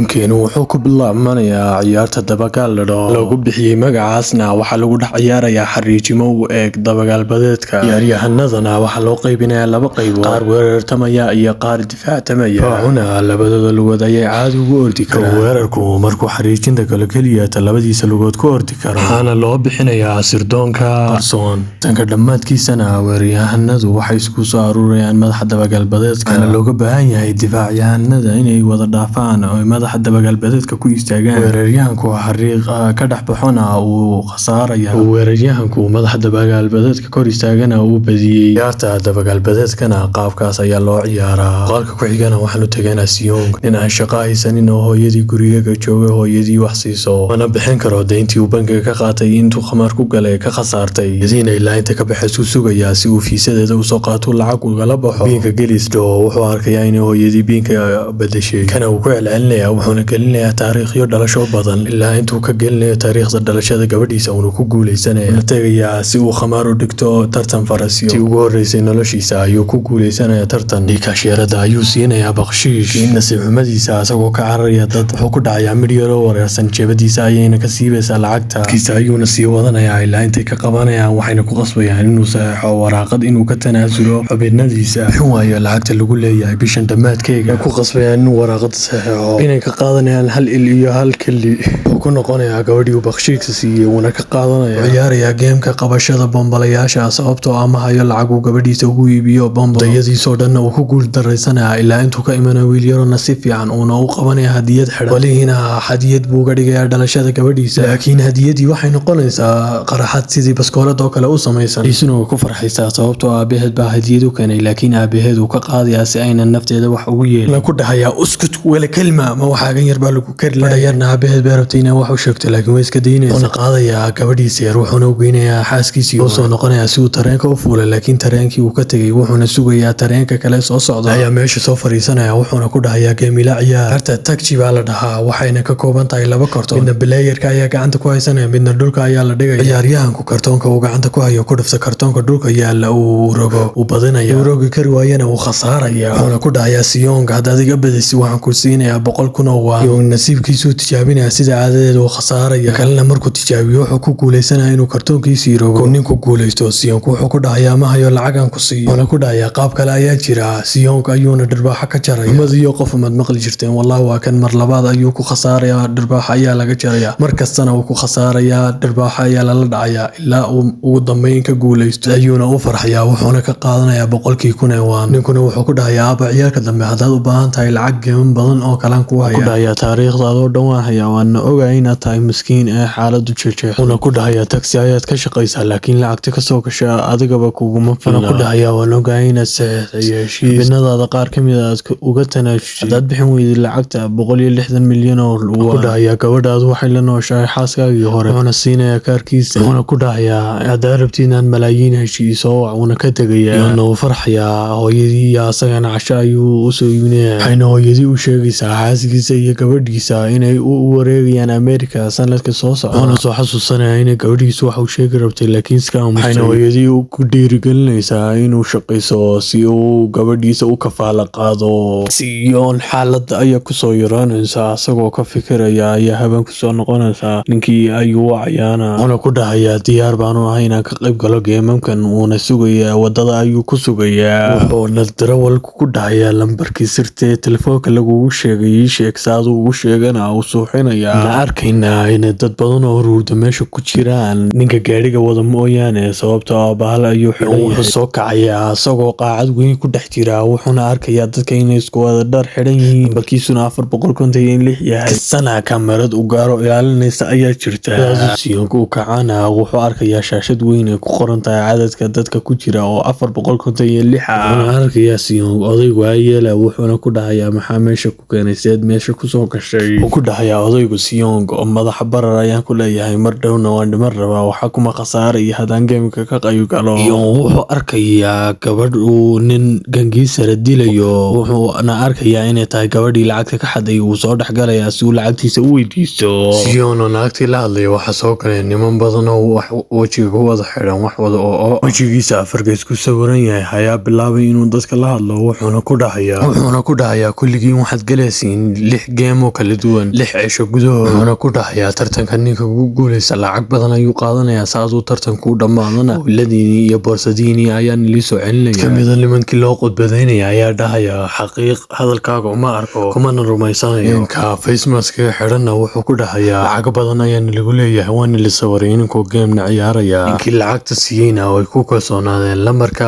Keenu wuxuu ku bilaabmanayaa ciyaarta dabagaal la dhaho lagu bixiyay magacaasna waxaa lagu dhex ciyaarayaa xariijimo u eg dabagaalbadeedka. Ciyaaryahanadana waxaa loo qaybinayaa laba qaybood, qaar weerartamaya iyo qaar difaactamaya. Kooxuna labadooda lugood ayay caadi ugu ordi karaan. Weerarku markuu xariijinta galo keliya labadiisa lugood ku ordi karo, waxaana loo bixinayaa sirdoonka qarsoon. Tanka dhammaadkiisana weeraryahanadu waxay isku soo aruurayaan madaxa dabagaalbadeedka, waxaana looga baahan yahay difaacyahanada inay wada dhaafaan oo madaxa dabagaalbadeedka ku istaagaan. Weeraryahanku xariiqa ka dhex baxona wuu khasaaraya, weeraryahanku madaxa dabagaalbadeedka kor istaagana wuu badiyey. Ciyaarta dabagaalbadeedkana qaabkaas ayaa loo ciyaaraa. Muuqaalka ku xigana waxaanu tegaynaa Siyong, nin aan shaqo haysanin oo hooyadii guriga jooga hooyadii wax siiso, mana bixin karo deyntii uu bangiga ka qaatay intuu khamaar ku galay ka khasaartay. Yadiina ilaa inta ka baxaysuu sugayaa si uu fiisadeeda usoo qaato lacag ugala baxo. Biinka gelisdho wuxuu arkayaa inay hooyadii biinka bedeshay, kana uu ku celcelinayaa, wuxuuna gelinayaa taariikhyo dhalasho badan ilaa intuu ka gelinayo taariikhda dhalashada gabadhiisa uuna ku guuleysanaya. Wuxuuna tegayaa si uu khamaar u dhigto tartan farasyo. Tii ugu horreysay noloshiisa ayuu ku guuleysanayaa tartan. Kaashiirada ayuu siinayaa bakshiish. Nasiib xumadiisa isagoo ka cararaya dad wuxuu ku dhacayaa midh yaroo wareersan, jeebadiisa ayayna ka siibaysaa lacagta. Kiisa ayuuna sii wadanayaa ilaa intay ka qabanayaan, waxayna ku qasbayaan inuu saxeexo waraaqad inuu ka tanaasulo xubinadiisa. Bixin waayo lacagta lagu leeyahay bishan dhammaadkeega, ku qasbayaan inuu waraaqad saxeexo inay ka qaadanayaan hal il iyo hal keli. Wuxuu ku noqonayaa gabadhii uu bakshiigsa siiyey, wuuna ka qaadanaya. Ciyaarayaa geemka qabashada bombalayaasha sababtoo ah ma hayo lacag uu gabadhiisa ugu iibiyo bombalo. Dayadiisoo dhanna uu ku guul daraysanayaa ilaa intuu ka imanayo wiil yarona si fiican uuna u qabanaya hadiyad xidhan. Walihiina hadiyad buu uga dhigayaa dhalashada gabadhiisa, laakiin hadiyadii waxay noqonaysaa qaraxad sidii baskoolad oo kale u samaysan. Iisuna way ku farxaysaa sababtoo aabaheed baa hadiyad u keenay, laakiin aabaheed uu ka qaadayaa si aynan nafteeda wax ugu yeelin. La ku dhahayaa uskut wala kelma ma waxaagan yar baa lagu kari lahaa. Yarna aabaheed bay rabtay inay wax u sheegto, laakiin way iska daynaysaa. Wuxuuna qaadayaa gabadhiisa yar, wuxuuna u geynayaa xaaskiisii. Wuxuu soo noqonayaa si uu tareenka u fuulay, laakiin tareenkii uu ka tegay, wuxuuna sugayaa tareenka kale soo socda. Ayaa meesha soo fariisanaya, wuxuuna ku dhahayaa geemila ciyaar. Ciyaarta tagji baa la dhahaa, waxayna ka kooban tahay laba kartoon. Midna belayerka ayaa gacanta ku haysanaya, midna dhulka ayaa la dhigaya. Ciyaaryahanku kartoonka uu gacanta ku hayo ku dhufta kartoonka dhulka yaalla uu rogo, uu badinaya. Uu rogi kari waayana wuu khasaaraya. Wuxuuna ku dhahayaa Siyong, haddaad iga badisi waxaan ku siinayaa 100,000 oo waa. Siyong nasiibkiisuu tijaabinaya, sida caadadeeda uu khasaaraya. Kalena markuu tijaabiyo wuxuu ku guuleysanaya inuu kartoonkiisii rogo. Kuu ninku guuleysto, Siyong wuxuu ku dhahayaa ma hayo lacagan ku siiyo. Wuxuuna ku dhahayaa qaab kale ayaa jira. Siyong ayuuna dhirbaaxo ka jaraya. Umadiyo qof umad maqli jirteen wallahi waa kan mar labaad ayuu ku khasaarayaa, dhirbaaxo ayaa laga jaraya. Mar kastana wuu ku khasaarayaa, dhirbaaxo ayaa lala dhacayaa ilaa uu ugu dambeyn ka guuleysto. Ayuuna u farxayaa, wuxuuna ka qaadanayaa 100,000 ee waan. Ninkuna wuxuu ku dhahayaa aaba ciyaarka dambe haddaad u baahan tahay lacag geeman badan oo kalaan ku haya. Ku dhahayaa taariikhdaadoo dhan waan hayaa, waana ogahay inaad tahay miskiin ee xaaladdu jeexjeexdo. Wuxuuna ku dhahayaa taksi ayaad ka shaqaysaa, laakiin lacagta ka soo gasha adigaba kuguma filna. Wuxuuna ku dhahayaa waan ogahay inaad saxeexday heshiis, xubinadaada qaar ka mid ah aad uga tanaasushay. Haddaad bixin weydid lacagta 160 milyan oo waa. Ku dhahayaa gabadhaadu waxay la nooshahay xaaskaagii hore, wuxuuna siinayaa kaarkiisa. Wuxuuna ku dhahayaa haddaad rabtid inaad malaayiin heshiiso, wuuna ka tegayaa. Iyona wuu farxayaa, hooyadii iyo asagana casho ayuu u soo iibinayaa. Waxayna hooyadii u sheegaysaa xaaskiisa iyo gabadhiisa inay u wareegayaan Ameerika sanadka soo socda. Wuxuuna soo xasuusanayaa inay gabadhiisu wax uu sheegi rabtay, laakiin iska aamusay. Waxayna hooyadii ku dhiirigelinaysaa inuu shaqayso si uu gabadhiisa u kafaala qaado. Siyoon xaaladda ayaa kusoo yaraanaysa, asagoo ka fikiraya ayaa habeen kusoo noqonaysaa. Ninkii ayuu wacayaana, wuxuuna ku dhahayaa diyaar baanu ahay inaan ka qayb galo geemamkan, wuuna sugayaa, wadada ayuu ku sugayaa. Wuxuuna darawalku ku dhahayaa lambarkii sirta ee telefoonka lagugu sheegay ii sheeg, si aduu ugu sheegana uu suuxinayaa. Na arkaynaa inay dad badan oo huruurda meesha ku jiraan, ninka gaadhiga wada mooyaane, sababtoo ah bahal ayuu xidhan. Wuxuu soo kacayaa isagoo qaacad weyn ku dhex jira, wuxuuna arkayaa dadka inay isku wada dhar xidhan yihiin, lambarkiisuna 456 yahay. Sana kamarad u gaaro ilaalinaysa ayaa jirta. Sidaasuu Siyong u kacana wuxuu arkayaa shaashad weyn ay ku qoran tahay cadadka dadka ku jira oo 456 ah. Wuxuuna arkayaa Siyong odaygu waayeela, wuxuuna ku dhahayaa maxaa meesha ku keenay, seed meesha kusoo gashay. Wuxuu ku dhahayaa odaygu Siyong oo madaxa barar ayaan ku leeyahay, mar dhowna waan dhiman rabaa, waxa kuma khasaaraya haddaan geemka ka qayb galo. Siyong wuxuu arkayaa gabadh uu nin gangiisara dilayo, wuxuuna arkayaa inay tahay gabadhii lacagta ka xaday. Wuu soo dhex galayaa si uu lacagtiisa u weydiisto. Siyong oo naagtii la hadlaya waxaa soo galay niman badan oo wax wejiga ku wada xidhan, wax wada oo wejigiisa afargees ku sawiran yahay ayaa bilaabay inuu dadka la hadlo. Wuxuuna ku dhahayaa kulligiin waxaad galaysiin Lix game oo kala duwan 6 cisho gudahood. Wuxuuna ku dhahayaa tartanka ninka ugu guuleysta lacag badan ayuu qaadanayaa. Saaduu tartanku u dhammaadana mobiladiinii iyo boorsadiinii ayaan ilii soo celinaya. Kamida nimankii loo qudbadaynaya ayaa dhahaya, "Xaqiiq hadalkaaga uma arko, kumana rumaysanayo." Ninka face mask-ga xidhanna wuxuu ku dhahayaa, "Lacag badan ayaana lagu leeyahay, waana la sawiray ninkoo game-na ciyaaraya." Ninkii lacagta siiyeyna way ku kalsoonaadeen, lambarka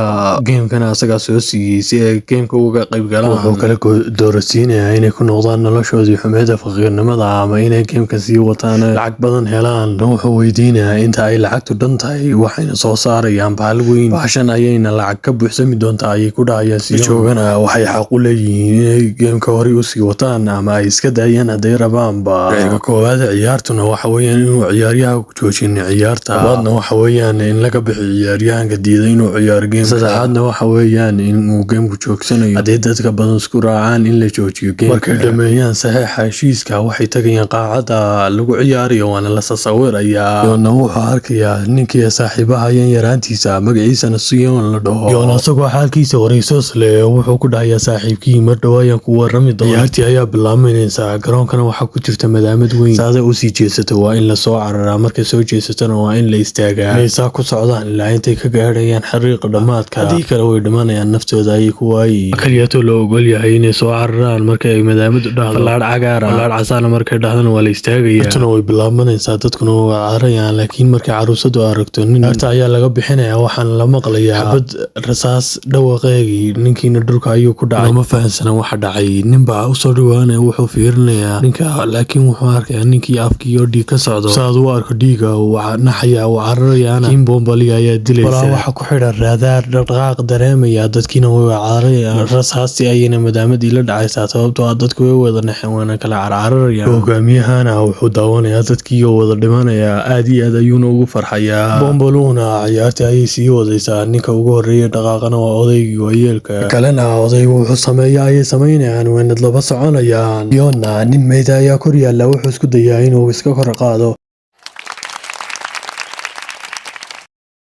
game-kana asagaa soo siiyey si ay game-ka uga qayb galaan. Wuxuu kala doorasiinayaa inay ku noqdaan noloshoodii xumeeda faqiirnimada ama inay game-ka sii wataan, lacag badan helaan. Wuxuu weydiinayaa inta ay lacagtu dhan tahay, waxayna soo saarayaan bahal weyn. "Bahashan ayayna lacag ka buuxsami doontaa," ayay ku dhahayaan. Si joogana waxay xaq u leeyihiin inay game-ka horay usii wataan ama ay iska daayaan hadday rabaanba. Sharciga koowaad ee ciyaartuna waxa weeyaan inuu ciyaaryaha ku joojin ciyaarta. Labaadna waxa weeyaan in laga bixiyo ciyaaryahanka diiday inuu ciyaaro game. Saddexaadna waxa weeyaan inuu game-ku joogsanayo haddii dadka badan isku raacaan in la joojiyo game. Markay dhameeyaan saxiixa heshiiska, waxay tagayaan qaacada lagu ciyaarayo, waana la sasawirayaa. Yoona wuxuu arkayaa ninkii saaxiibaha yaraantiisa, magaciisana Siyon la dhaho. Yoona isagoo xaalkiisa wareysoos leh wuxuu ku dhahayaa saaxiibkii, "Mar dhow ayaan ku warami doona." Ciyaartii ayaa bilaabanaysaa. Garoonkana waxaa ku jirta madaamad weyn. Saada usii jeesato waa in lasoo cararaa, markay soo jeesatona waa in la istaagaa. Inay ku socdaan ilaa intay ka gaadhayaan xariiqa dhammaadka, haddii kale way dhimanayaan, naftooda ayay ku waayi. Kaliyaatoo loo ogol yahay inay soo cararaan marka ay madaamadu dhahdo fallaadh cagaara, fallaadh casaana markay dhahdana waa la istaagaya. Tuna way bilaabanaysaa, dadkuna waa cararayaan, laakiin markay caruusadu aragto nin, ciyaarta ayaa laga bixinayaa. Waxaana la maqlayaa xabad rasaas dhawaqeegii, ninkiina dhulka ayuu ku dhacay. Lama fahansana waxa dhacay. Ninbaa usoo dhawaanaya, wuxuu fiirinayaa ninka, laakiin wuxuu arkayaa ninkii afkii oo dhiig ka socdo. Saad u arko dhiiga uu naxaya, uu cararayaana, laakiin bombali ayaa dilaysa. Walaa waxa ku xidhan raadaar dhaqdhaqaaq dareemaya, dadkiina way cararayaan. Rasaastii ayayna madaamadii la dhacaysaa, sababtoo ah dadku way wada naxeen, waana kala carcararayaan. Hogaamiyahana wuxuu daawanayaa dadkii oo wada dhimanaya, aad iyo aad ayuuna ugu farxayaa. Bombaluhuna ciyaartii ayay sii wadaysaa. Ninka ugu horeeya dhaqaaqana waa odaygii waayeelka. Kalena odaygu wuxuu sameeya ayay samaynayaan, waynad laba soconayaan. Yoona nin meyda ayaa kor yaalla, wuxuu isku dayaa inuu iska kor qaado.